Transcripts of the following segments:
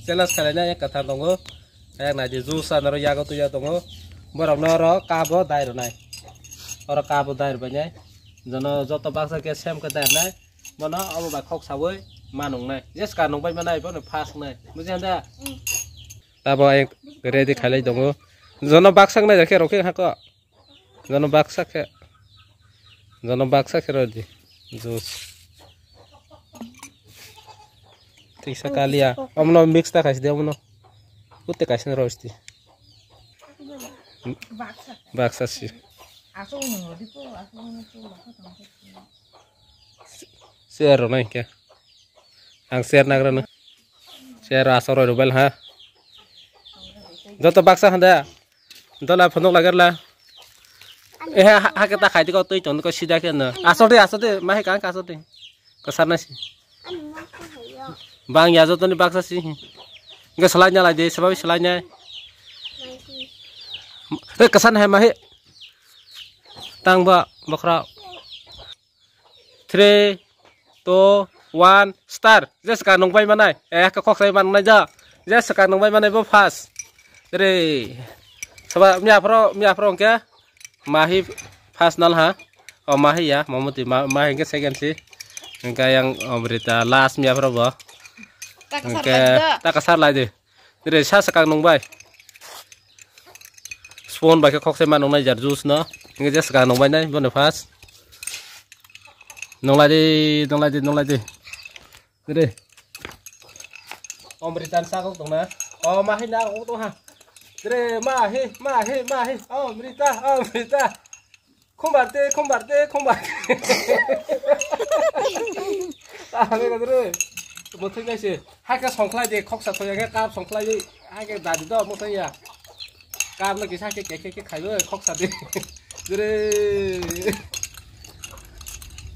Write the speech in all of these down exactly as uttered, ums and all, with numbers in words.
Challenge khlainai kwthar tongo. Ayang naidi juice anaro yago tuya tongo. Borokno oro cup o dai rwnai. Oro cup o dai rwbainai. Jono joto baksa khe same khe dai rwnai. Bono obo bai khok sawi manungnai. Jeska nungbai manai bono first nai. Buji handa? Tabo ayang ready khailai tongo. Jono baksa nai jakhe rokhe hako. Jono baksa khe. Jono baksa khe rodi. Juice. Tisa kalia. Omno mix ta khaisi de omno. Kutte khaisi na rosti. Baksa si. Share rwnai khe. Ang share nagra no. Share asok roi rubel ha. Joto baksa handa. Dola phunuk lagar la. Eh, ha, ha, kita khai tiko tui ton ko sida ke na. Asok de, asok de, mahi kang asok de. Kasar nasi. Bang ya joto ni baksa si. Enggak selanya lah de, sebab selanya. Eh, kasar hai mahi. Tang ba, bakra. Three, two, one, start. Je swkang nungbai manai. Eh, ka khok sai man nai ja. Je swkang nungbai manai bo first. Re. Saba mi aphro, mi aphro hwnkhe mahi first nal ha. O mahi ya, mamoti ma, mahi hwnkhe second si. Hwnkhe yang Amrita last mi aphro bo. Hwnkhe ta kasar lai de. Dire sa swkang nungbai. Spoon bai khe khokse ma nungnai jar juice no. Hingke je swkang nungbai nai bono first. Nunglai di, nunglai di, nunglai di. Dire. Omrita ni sakok tongna. O mahi na kok tong ha. Dire mahi, mahi, mahi. Omrita, Omrita. Khumbar de, khumbar de, khumbar de. Tangwi rw de. Bo thwi nai se. Hakhe songkhlai de, khoksa thoi ya khe kap songkhlai de. Hakhe dadi do mo thai ya. Kap no kisa khe khe khe khe khaibo khoksa de. Jere.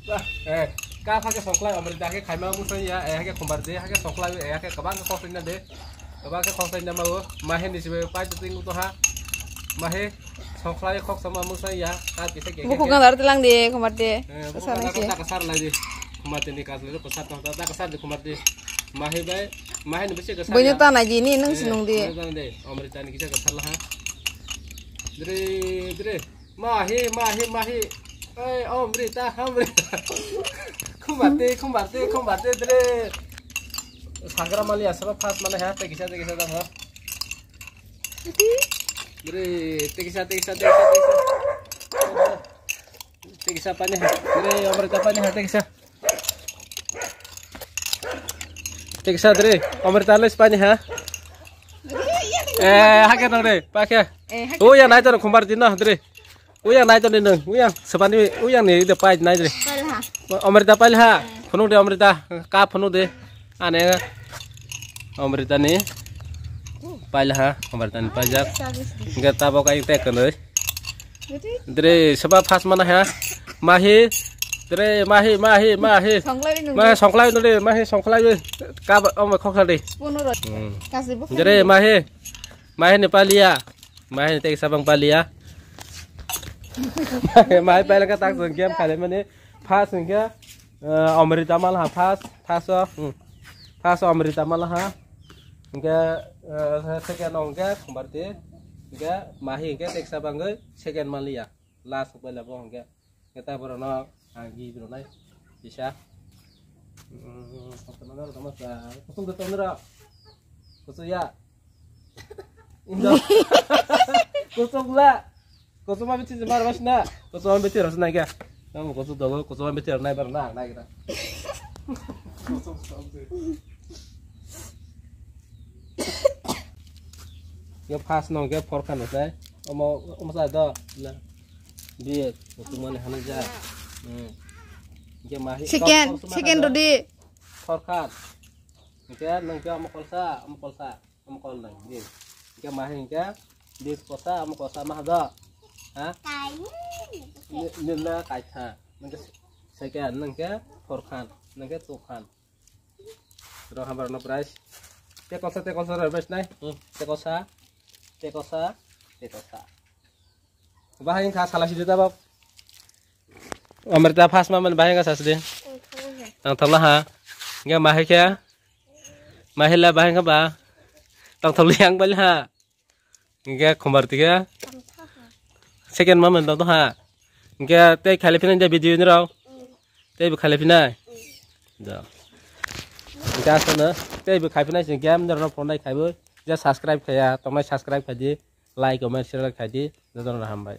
Ba, eh, kap hakhe songkhlai Omrita khe khaima mo thai ya. Eh, hakhe khumbar de, hakhe songkhlai, eh, hakhe kabang khe khoksa na de. Aba khe khoksa inda mau, mahe ni sibai pai tu tingu to ha. Mahe songkhlai khoksa ma musa ya, ka kisa ke. Buku ngadar telang de, khumar de. Eh, buku ngadar ta kasar lai de. Khumar de ni kas le ko sat ta ta kasar de khumar de. Mahe bai, mahe ni bisi kasar. Boyo ta na ji ni nung sinung de. Boyo ta na de, Omrita ni kisa kasar la ha. Dre, dre. Mahi, mahi, mahi. Oi, Omrita, Omrita. Khumbar de, khumbar de, khumbar de, dre. Sagra mali asaba fast mane ha, te kisa, te kisa dam ha. Dre, te kisa, te kisa, te kisa, te kisa. Te kisa pani ha. Dre, Omrita pani ha, te kisa. Te kisa dre, Omrita le pani ha. Eh, hake dong dre, pa khe. Eh, hake. Oh, ya nai to khumbar din no dre. Uyang nai toni nung, uyang sebani uyang ni ide pai nai toni. Palha. Amrita palha, phunuk de Amrita, ka phunuk de. Ane Amrita ni palha, Amrita ni pajak. Ge tabok ai tek kanoi. Dre seba fast mana ha. Mahi. Dre mahi, mahi, mahi. Songklai nung. Mahi songklai nung de, mahi songklai. Ka ba om khokha de. Spoon ro. Hmm. Kasi bu. Dre mahi. Mahi ni palia. Mahi ni tei sabang palia. Mahi palia ka tak song game khale mani. First hingke, eh, Amrita mal ha first, first o, hmm. First o Amrita mal ha. Hingke, eh, second o hingke Khumbarti. Hingke mahi hingke teksa bangoi second mal ya. Last bai labo hingke. Hingke ta borok no ang gi bro nai. Bisa. Hmm, kotor no tamo sa. Kusuk de tonro. Kusuk ya. Indo. Kusuk la. Kusuk ma bithi mar mas na. Kusuk ma bithi ros na kya. Kamu kusuk dogo, kusuk ma bithi nai bar na, nai kita. Yo pas nong ke por kan sai. Omo, omo sa do. La. Di, kusuk ma ni hanu ja. Hmm. Ke mahi. Second, second rodi. Por kan. Ke nang ke omo kolsa, omo kolsa. Omo kol nang di. Hingke mahi hingke di kosa, omo kosa ma hado. Ha? Ni-, nirna kaitha. Nang ke second, nang ke four khan, nang ke two khan. Ro hambar no price. Te kosa, te kosa ro price nai. Hmm, te kosa, te kosa, te kosa. Bahai kha sala sidi tabok. Amrita first ma man bahai kha sasdi. Ang thangla ha. Hingke mahi khe. Mahila bahai kha ba? Tang tholi yang bali ha. Hingke khumbar tige. Second ma men dong ha. Hingke tei khali phina je video ni rok. Tei bo khali phina. Ja. Hingke asana tei bo khai phina sing game ni rok phone nai khai bo. Ja subscribe khaya, tong nai subscribe khai di. Like, comment, share khai di. Jotono hambai.